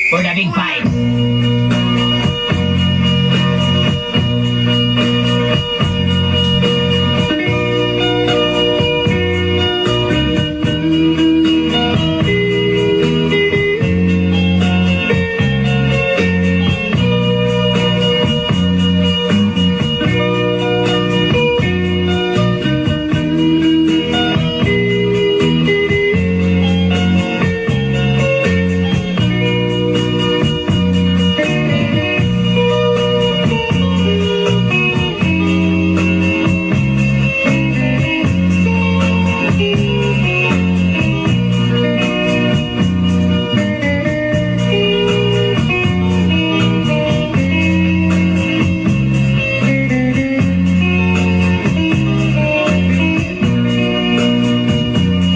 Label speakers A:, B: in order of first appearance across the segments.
A: For the big fight.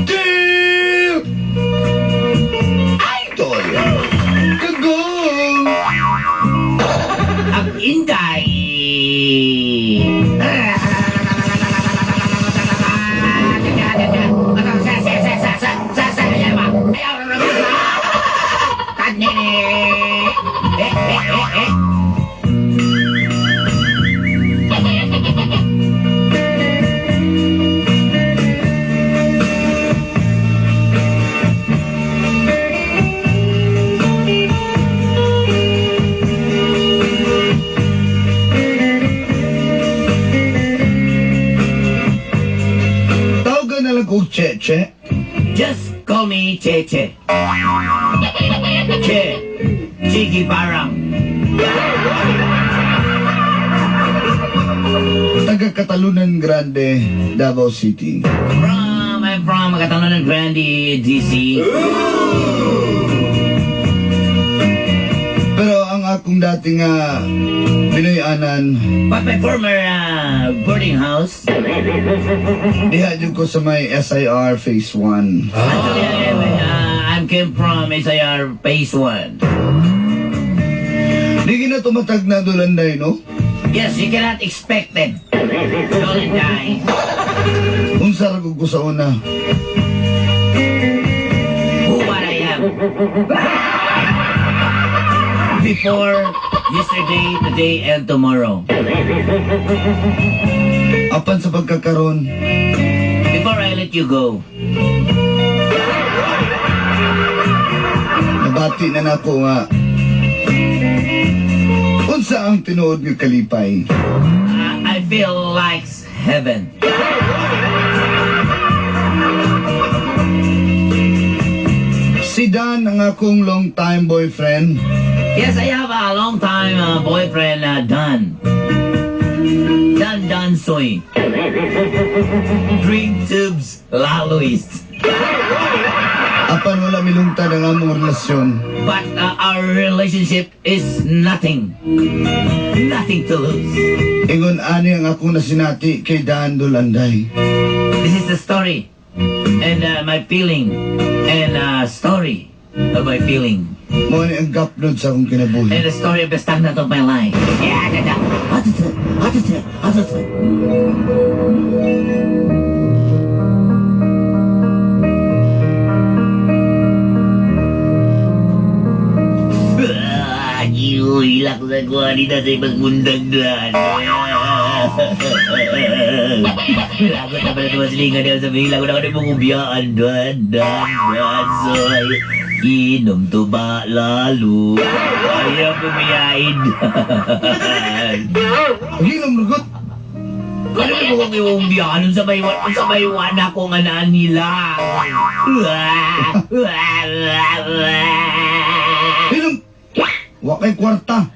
B: Dear Idol! Kagong!
A: Ang Inday!
B: Tawagan na lang kong Cheche.
A: Just call me Cheche. Che. Chiki Parang.
B: Taga Catalunan Grande, Davao City.
A: I'm from Catalunan Grande, DC.
B: Pero ang akong dating Pinoy-anan,
A: But my former boarding house,
B: diha jud ko sa may SIR Phase 1.
A: Actually, I came from SIR Phase 1.
B: Di gina tumatag na Dulanday, no?
A: Yes, you cannot expect it. Don't die.
B: Unsa ra ko sa una.
A: Who what I am. Before, yesterday, today, and tomorrow.
B: Apan sa pagkakaron,
A: Before I let you go,
B: nabati na nako nga unsa ang tinuod nga kalipay.
A: I feel like heaven.
B: Si Dan ang akong long time boyfriend.
A: Yes, I have a long time boyfriend, Dan. Dan Dan Soy. Drink tubes, lalois.
B: Apan wala milungtad ang among relasyon.
A: But our relationship is nothing. Nothing to lose.
B: Ingon ani ang akong nasinati kay Dan Dulanday.
A: This is the story and my feeling and story of my feeling
B: Mao ni ang gapnod sa akong kinabuhi.
A: And the story of the stagnant of my life. Yeah, yeah, yeah. Hatut, hatut, hatut. Ah, hilak sa kuwanita sa ibang mundag dan. Lagot na pala tumaslingan niya sa bila ko na kami mong ubiyaan dan, dan, dan, soy. Inom tuba lalo. Ayaw bumiyain.
B: Ginom rugot.
A: Ano mo kung imong biyaan sa may wan ako nga naan nila.
B: Ginom. Wa kay kwarta.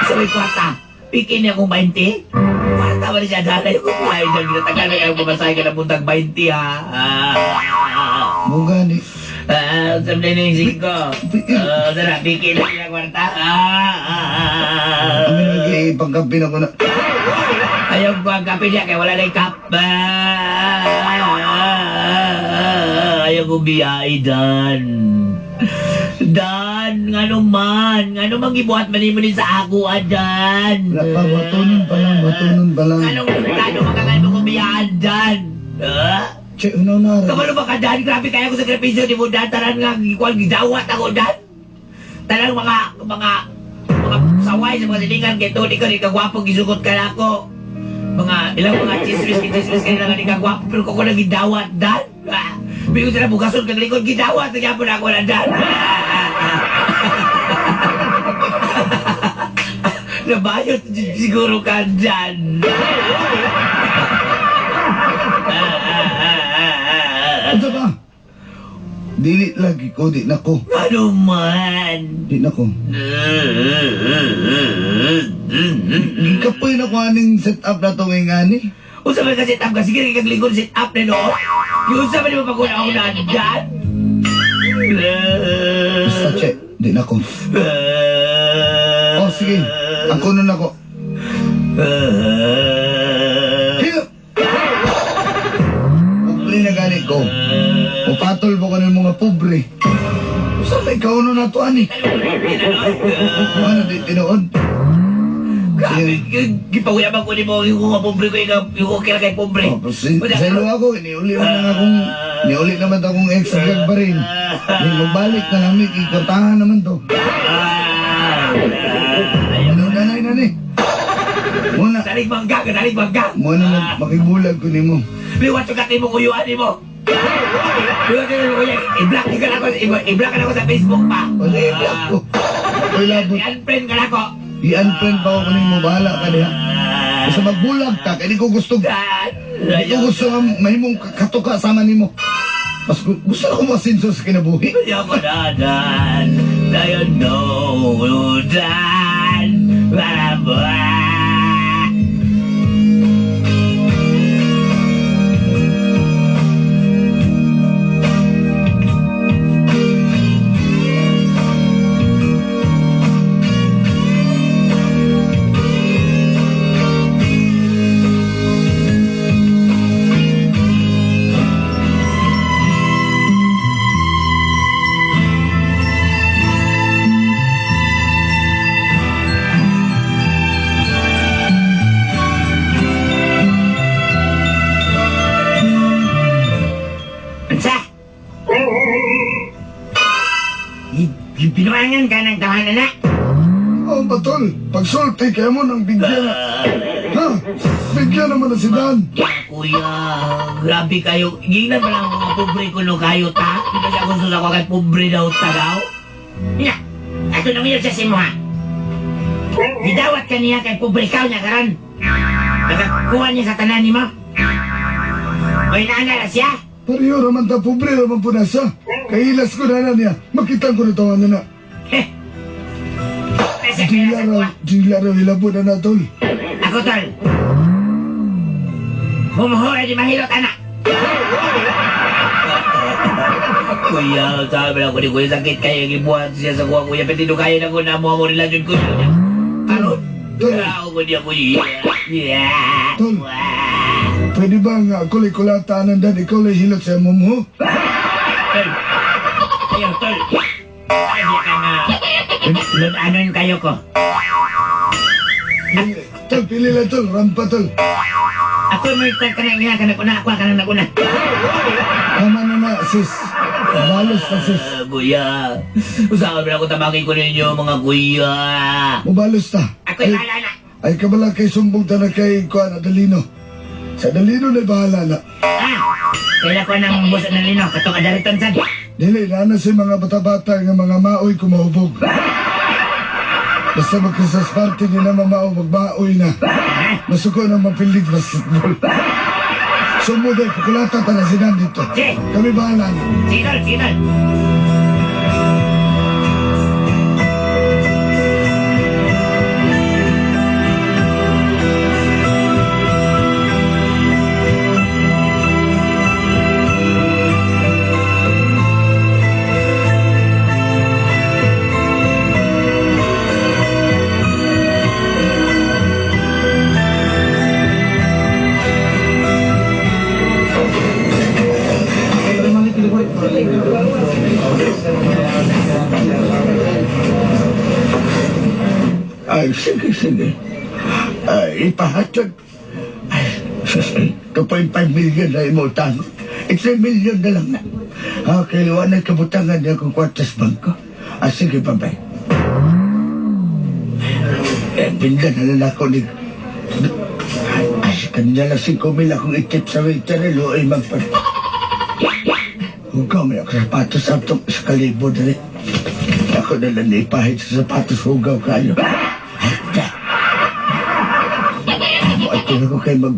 A: Sa may kwarta. Pikin niya kung 20. Kwarta ba siya dala yung kukuha dyan. Ginatagal na kayo pumasahe ka na puntang 20 ha. Ah.
B: Mo gani.
A: Ah, sa mga singko. Ah, sarap, pikin na siya kwarta. Ah, ah, ah.
B: Amin lagi pagkapi na ko na.
A: Ayaw ko ang kape niya kaya wala na yung cup. Ah, ayaw ko biyay, Dan. Dan, ngano man? Ngano mang gibuhat man nimo ni sa ako, ah, Dan?
B: Wala pa, batunon pa lang, batunon pa lang.
A: Anong plano makakaya mo kong biyaan, Dan? Ah?
B: Che, unaw na.
A: Kabalo ba ka, Dan? Grabe kaya ko sakripisyo ni mo, Dan. Taran nga, ikuan, gidawat ako, Dan. Tanang mga saway sa mga silingan kay tuod ikaw di ka gwapo gisugot ka nako. Mga ilang mga chismis kay nga di ka gwapo pero ko nang gidawat Dan. Bigo sila bugason kag likod gidawat gyapon ako na Dan. Nabayot siguro ka Dan.
B: Ano ba? Dili lagi ko, di na ko.
A: Ano man?
B: Di na ko. Gikapoy na ko aning set up na itong ingani.
A: Unsa man ka set up ka? Sige kag likod set up na no? Unsa man mo paguna ako na Dan?
B: Basta che, di na ko. Oh, sige. Ako nun ako. Hiyo! Pobre na gani ko. Mupatol mo ka ng mga pobre. Saan may kauno na to, ani? Ano, di tinuod?
A: Grabe, gipahuyaman ko ni mo yung mga pobre ko, yung okay kay pobre.
B: Oh, sa ilo ako, iniuli man lang akong, iniuli naman akong ex-vlog pa rin. Di, magbalik na lang, ikwartahan naman to. Ano, nanay, nanay? Muna,
A: Salig mangga, salig mangga.
B: muna makibulag ko nimo.
A: Liwat yung kati mo, kuyuan mo. Liwat yung kati mo, i-block ka na ako, i-block ka na ako sa Facebook pa.
B: O, i-block ko. Ako'y labot.
A: I-unfriend ka na ako.
B: I-unfriend pa ako nimo, bahala ka diha. Basta magbulag ka, kaya di ko gusto, di ko gusto nga mahimong katuka sama nimo. Mas gusto na ko masinso sa kinabuhi.
A: Ayoko na, Dan. Dayon no, Dan. Para. Binuangan ka ng tahanan na?
B: Oh, batol, pagsulti kaya mo nang bigyan na. Ha? Bigyan naman na si Dan.
A: Kuya, grabe kayo. Gingnan pa lang mga pobre ko no kayo ta. Di ba siya gusto sa kay pobre daw ta daw?
C: Nya, ato nang iyo sa simuha. Gidawat ka niya kay pobre ka niya karon. Nakakuha niya sa tanan nimo. May naana na siya.
B: Pareho raman ta, pobre raman po na siya. Kailas ko na na niya. Makita ko na tawanan na.
C: Heh. Dila
B: raw, dila raw ilabo na na, tol.
C: Ako, tol. Humuho di mahilot, anak.
A: Kuya, sabi lang ko ni Kuya, sakit kayo gibuhat siya sa kuha, Kuya. Pwede do kaya na ko na mo mo relasyon ko niya. Ano?
B: Tol.
A: Ako ko niya, Kuya. Yeah.
B: Tol. Pwede ba nga ako la'y kulatanan dan ikaw la'y hilot sa mumho?
C: Tol. Ayaw, tol. Ay, ka nga. Lunanon kayo ko.
B: Tol, pili lang tol. Rampa tol.
C: Ako mo yung ka na niya, ka na ako ka na naguna.
B: Tama na na, sis. Balos na, sis.
A: Kuya, usahan na ako tamangin ko ninyo, mga kuya.
B: Mubalos ta.
C: Ako'y bahala na.
B: Ay kabala kay sumbong ta na kay Kuan Adelino. Sa Adelino na bahala na.
C: Ah, kaila ko ng busa ng lino, katong adariton sad.
B: Dili, na si mga bata-bata nga mga maoy kumahubog. Basta magkasas party nila mamao, magmaoy na. Masuko na mapilig basketball. Sumuday, pukulata ta na si Dan dito.
C: Sige.
B: Kami bahala na.
C: Sige, tol, sige, tol.
B: Ay, sige, sige. Ay, ipahatag. Ay, sus, ay, 2.5 million na imutang. 3 million na lang na. Okay, wala kabutangan niya kung kwartas bangko. Ah, sige, bye-bye. Eh, pinda na lang ako ni... Ay, kanina lang 5,000 akong itip sa waiter, luoy magpag... Hugaw may ako sapatos sa atong sa kalibo dali. Ako na lang naipahid sa sapatos, hugaw kayo. At ko kay mag...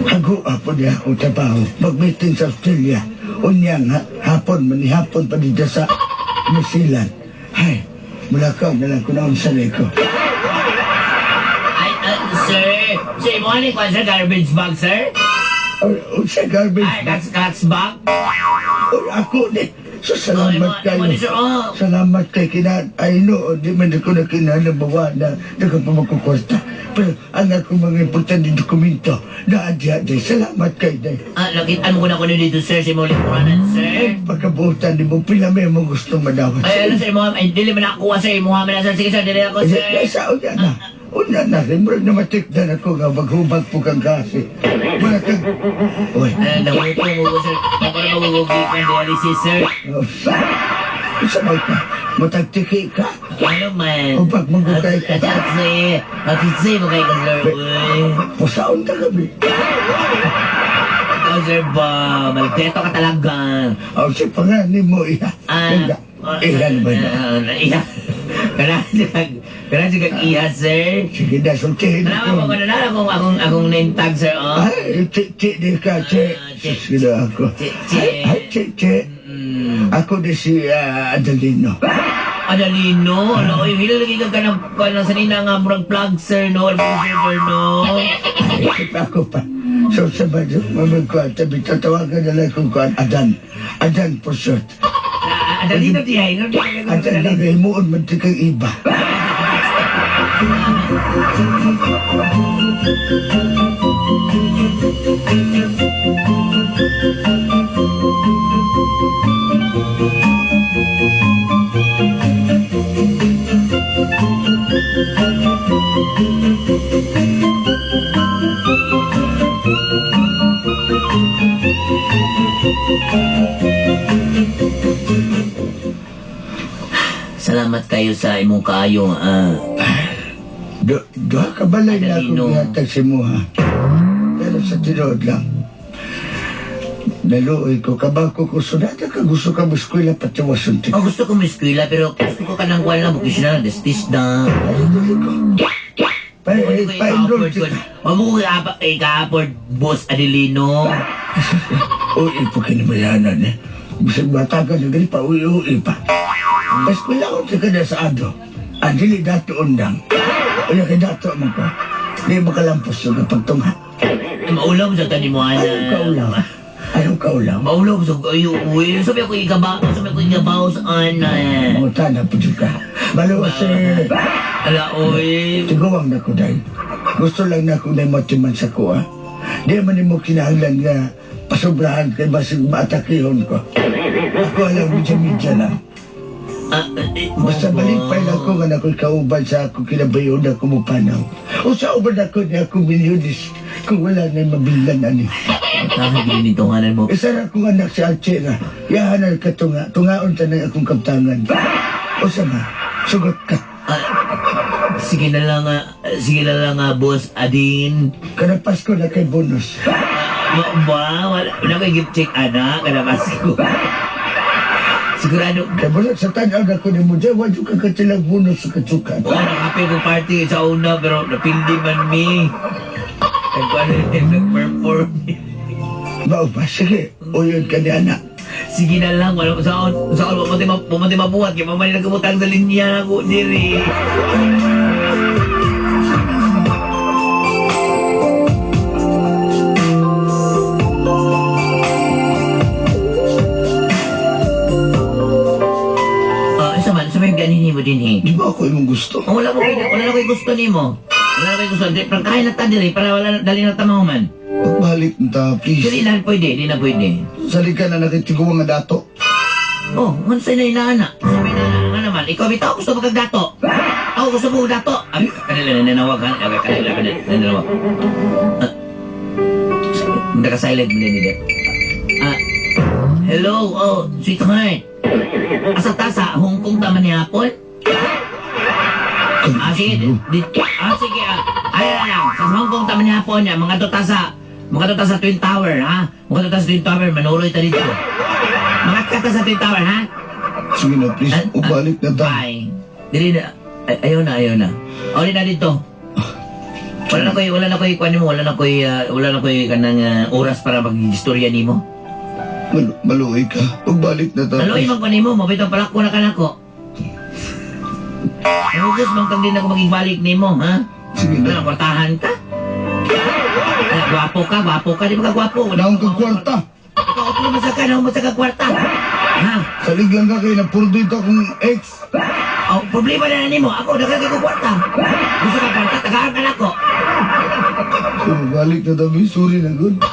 B: Hago po niya akong trabaho. Mag-meeting sa Australia. Unya nga, hapon, manihapon pa dito sa New Zealand. Hay, mula ka na lang kung sa ko.
C: Ay, sir. Sir, mo ano yung sir, garbage bag, sir?
B: O, sa garbage
C: Ay, that's bag?
B: O, ako ni. So, salamat kayo.
C: Sir, oh.
B: Salamat kay kina. I know, di man ako na kinalabawa na nagpapagkukwarta. Pero ang akong mga importante dokumento na adya, day. Salamat kay day.
C: Ah, nakitaan mo ko na ko dito, sir, si Muli Puranan, sir.
B: Pagkabutan ni mo, pila may mo gustong madawat.
C: Ay, ano, sir, mo, ay, dili man nakuha, sir, mo na, sir. Sige, sir, dili ako, sir.
B: Ay, sa unya na. Una na, murag na matikdan ako nga maghubag po kang kasi. Wala kang... Uy.
C: Nahupo mo, sir. Ako na magugugi kang dialysis, sir.
B: Isa ba ka? Matagtiki ka?
C: Ano man?
B: Hubag magugay ka.
C: Atse, atse mo kay ka, sir. Uy.
B: Pusaon ka gabi.
C: Ikaw, sir, ba? Malagteto ka talaga.
B: O, si pangani mo, iha. Ilan ba na?
C: Iha. Kana siya iha, sir.
B: Sige na, sultihin
C: ako. Alam mo, na akong name tag, sir, oh.
B: Ay, chi, di ka, chi. Sige na ako.
C: Chi.
B: Ay, chi, chi. Ako di si Adelino.
C: Adelino? Ano, oy, hilalagay ka ng sanina nga murag plug, sir, no? Ano sir, no?
B: Ay, ako pa. So, sa ba, mamagkuhan, tabi, tatawagan na lang kung kuhan, Adan. Adan for short.
C: Adelino di ay, no?
B: Adan lang, himuon man ti kang iba.
C: Salamat kayo sa imong kaayo.
B: Duha ka balay na akong gihatag si Muha. Pero sa tinuod lang, naluoy ko, kabako ko, sunada ka, gusto ka mo eskwela, pati wasunti.
C: Oh, gusto ko mo eskwela, pero gusto ko ka nang wala, bukis na, destis na.
B: Ay, dili ko. Pa-enroll kita.
C: Huwag mo ko ika-afford, Boss Adelino.
B: Uy, po kinibayanan eh. Bisag bata ka na gali pa, uy-uy pa. Eskwela ko tika na sa ado. Ang dili dato undang. Uy, kay dato man ko. Di makalampos yung pagtungha.
C: Maulaw sa tani mo, ana.
B: Ayaw ka ulaw. Ayaw ka ulaw.
C: Maulaw sa ayo, uy. Sabi ako ikabaw, sabi ako ikabaw sa ana.
B: Muta na po ka. Balo si...
C: Ala, uy.
B: Tiguang na ko dahil. Gusto lang na ako na matiman sa kuha. Di man mo kinahanglan nga pasobrahan kay basig maatakihon ko. Ako alam, medya-medya lang. Basta balipay lang ko nga ako'y kauban sa ako kinabayon na kumupanaw. O sa uban ako niya akong milyonis kung wala na mabilan ani.
C: Tama ginitunganan mo.
B: Isa na akong anak si Alchera. Yahanan ka tunga. Tungaon ta ng akong kaptangan. O sama, sugot ka.
C: Sige na lang, Boss Adin.
B: Kada Pasko na kay bonus.
C: Ba? Wala kay gift check, anak. Kada Pasko. Sigurado.
B: Kaya wala sa tanaw na ko ni mo dyan, wala ka katilang bonus sa katsukan.
C: Oo, nakape ko party sa una, pero napindi man mi. Nag-perform.
B: Mao ba? Sige, uyon ka ni anak.
C: Sige na lang, wala saan, pumunti mabuhat, kaya mamali nagkabutang sa linya na ko, diri. Ganin mo din eh.
B: Di ba ako imong gusto?
C: Oh, wala na ko'y gusto nimo. Wala na ko'y gusto. Di, prangkahin na ta diri para wala dali na tamaw man.
B: Pagbalik ta, please.
C: Dili na pwede, di na pwede.
B: Sali ka na nakitiguang nga dato.
C: Oh, unsa na inaana? Sabi na nga naman, ikaw bitaw gusto mo kag dato. Ako gusto mo dato. Abi, kanila nanawag ha. Abi, kanila nanawag. Naka-silent mo din. Hello, oh, sweetheart. Asa ta sa Hong Kong tama ni hapon?
A: Ah, sige. Sige. Ay, na lang. Sa Hong Kong taman hapon niya, mga tuta sa Twin Tower, ha? Mga tuta sa Twin Tower, manuloy ta dito. Mga kata sa Twin Tower, ha?
B: Sige na, please.
A: Ah,
B: Ubalik na ta.
A: Bye. Dili na. Ay, ayaw na, ayaw na. O, na dito. Wala na ko'y, kuan mo, wala na ko'y kanang oras para mag-istorya nimo.
B: Maluoy ka. Pagbalik na ta.
A: Maluoy man ko nimo, mabitong palako na kanako. Nangugos man kang din ako magigbalik nimo, ha?
B: Sige na.
A: Wala, kwartahan ka? Ay, gwapo ka, gwapo ka, di ba ka gwapo? Wala
B: Naong
A: ka
B: kag kwarta.
A: Ikaw, upo mo sa ka, naong mo sa ka kwarta. Ha?
B: Salig lang ka kay napurdo ito akong ex.
A: Oh, problema na nimo. Ako, daghan kay ko kwarta. Gusto ka kwarta, tagaan ka nako.
B: So, balik na ta, be. Sorry na, good.
A: Ah,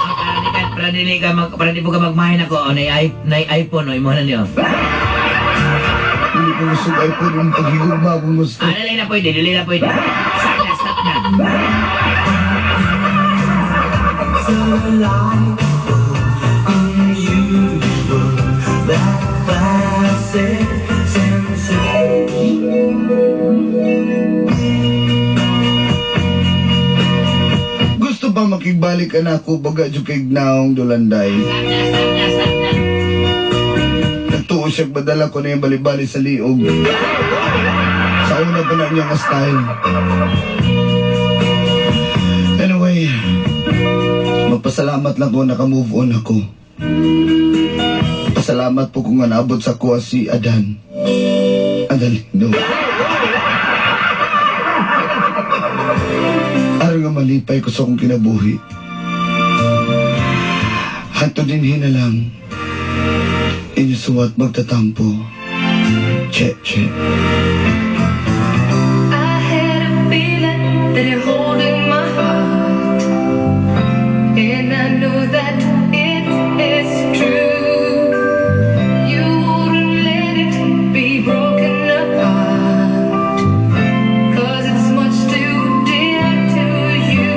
A: para di po ka magmahin ako, oh, nay iPhone, oh, imo na niyo.
B: Hindi ko gusto iPhone yung paghigugma akong gusto.
A: Ah, dali na pwede, dali na pwede. Stop na, stop na.
D: So unusual, that classic sensation.
B: Gusto pa makigbalik ka na ako baga jud kay Gnaong Dulanday.
A: Stop na, stop na, stop na.
B: Nagtuo siya badala ko na yung balibali sa liog. Sa una pa na niya nga style. Anyway, magpasalamat lang ko naka-move on ako. Pasalamat po kung nga naabot sa kuha si Adan. Adalino. Aron nga malipay ko sa akong kinabuhi. Hanto din hinalang. Inyo suwat magtatampo. Che, che.
E: I had a feeling that you're holding my heart, and I know that it is true. You wouldn't let it be broken apart, 'cause it's much too dear to you.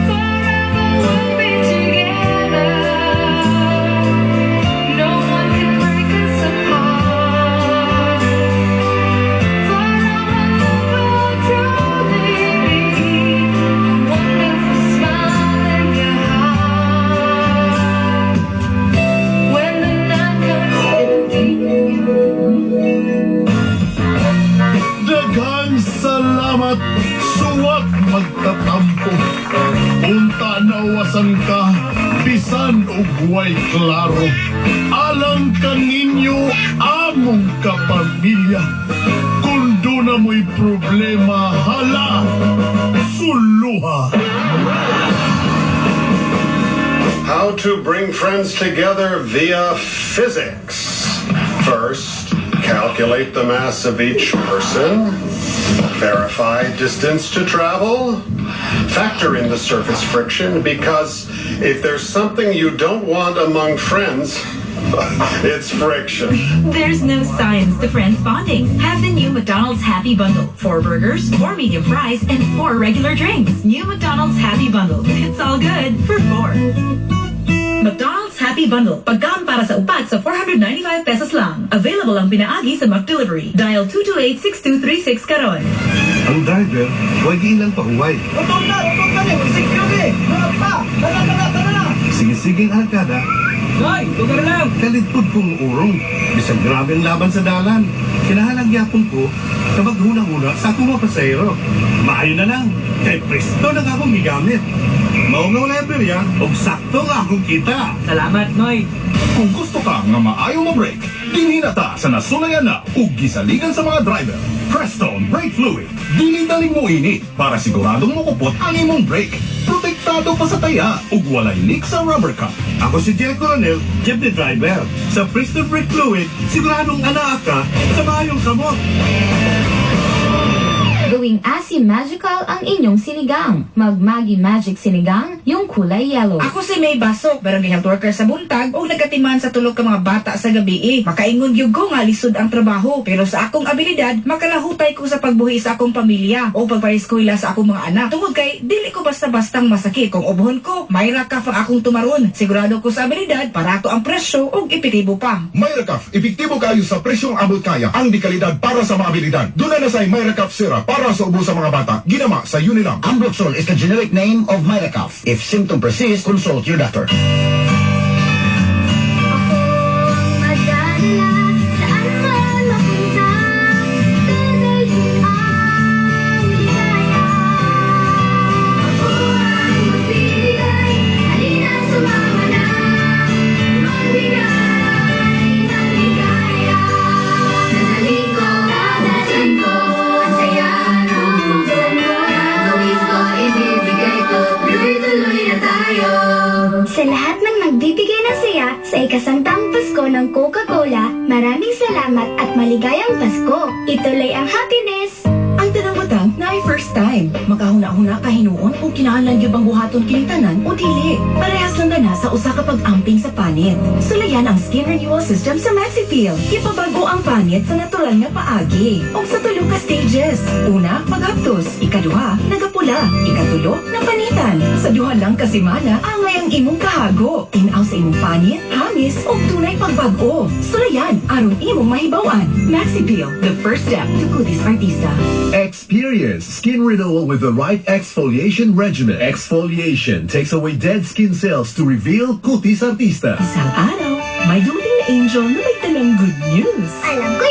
E: Forever we'll be together. No one can break us apart. For our love will truly be a wonderful smile in your heart. When the night comes, it'll be
F: Daghang salamat, suwat magtatampo. Unta nawasan ka, bisan og way klaro. Alang kaninyo among kapamilya. Kung duna mo'y problema, hala, suluha.
G: How to bring friends together via physics. First, calculate the mass of each person. Verify distance to travel. Factor in the surface friction because if there's something you don't want among friends, it's friction.
H: There's no science to friends bonding. Have the new McDonald's Happy Bundle. Four burgers, four medium fries, and four regular drinks. New McDonald's Happy Bundle. It's all good for four. McDonald's Happy Bundle. Pagkaon para sa upat sa ₱495 lang. Available ang pinaagi sa McDelivery. Dial 228-6236 karon.
I: Ang driver, huwag ilang pahuway.
D: Utong na! Utong na ni! Mag-secure eh! Mga pa! Tara, tara, tara na!
I: Sige-siging arangkada,
D: Hoy! Lugar lang!
I: kalidpod kong urong. Bisag grabe ang laban sa dalan. Kinahanglan gyapon ko na maghuna-huna sa akong mga pasahero. Maayo na lang, kay Prestone ang akong gigamit. Mao nga wala aberya, og sakto nga akong kita.
D: Salamat, Noy!
F: Kung gusto ka nga maayo mo-brake, dinhi na ta sa nasulayan na ug gisaligan sa mga driver. Prestone Brake Fluid. Dili daling mo init para siguradong mokupot ang imong brake. Protektado pa sa taya ug walay leak sa rubber cup.
I: Ako si Jerry Coronel, jeepney driver. Sa Prestone Brake Fluid, siguradong anaa ka sa maayong kamot.
B: The
J: Gawing Asim Magical ang inyong sinigang. Mag-Maggi Magic Sinigang, yung kulay yellow.
K: Ako si May Basok, barangay health worker sa buntag ug nagkatiman sa tulo ka mga bata sa gabi eh. Makaingon gyud ko nga lisod ang trabaho, pero sa akong abilidad makalahutay ko sa pagbuhi sa akong pamilya o pagpaeskwela sa akong mga anak. Tungod kay dili ko basta-bastang masakit. Kung ubuhon ko, may rakaf ang akong tumaron. Sigurado ko sa abilidad, barato ang presyo ug epektibo pa.
F: Myracaf, epektibo kayo sa presyong abot kaya. Ang dekalidad para sa mga abilidad. Duna na sa Myracaf syrup para sa ubo sa mga bata. Ginama sa Unilab.
L: Ambroxol is the generic name of Myracaf. If symptom persists, consult your doctor.
J: Madadala saan man mapunta, dadalhin ang ligaya. Ako ang magbibigay, halina, sumama na. Magbigay ng ligaya. Dadalhin ko, ang saya ng mundo. Gagawin ko, ibibigay ko, tuloy-tuloy na tayo.
M: Sa lahat ng nagbibigay ng saya sa ikasampung Pasko ng Coca-Cola, maraming salamat at maligayang Pasko. Ituloy ang happiness!
H: Ang tanang butang naay first time. Makahuna-huna ka hinuon kung kinahanglan gyud bang buhaton kining tanan o dili. Parehas lang gana sa usa ka pag-amping sa panit. Sulayan ang Skin Renewal System sa MaxiPeel. Ipabago ang panit sa natural nga paagi. Og sa tulo ka stages. Una, paghaptos. Ikaduha, nagapula. Ikatulo, napanitan. Sa duha lang ka semana, angay ang imong kahago. Tin-aw sa imong panit, hamis, ug dunay pagbag-o. Sulayan aron imong mahibaw-an. MaxiPeel, the first step to Kutis Artista.
N: Experience skin renewal with the right exfoliation regimen. Exfoliation takes away dead skin cells to reveal kutis artista.
H: Isang araw, may dumating na angel na may dalang good news.
M: Alam ko.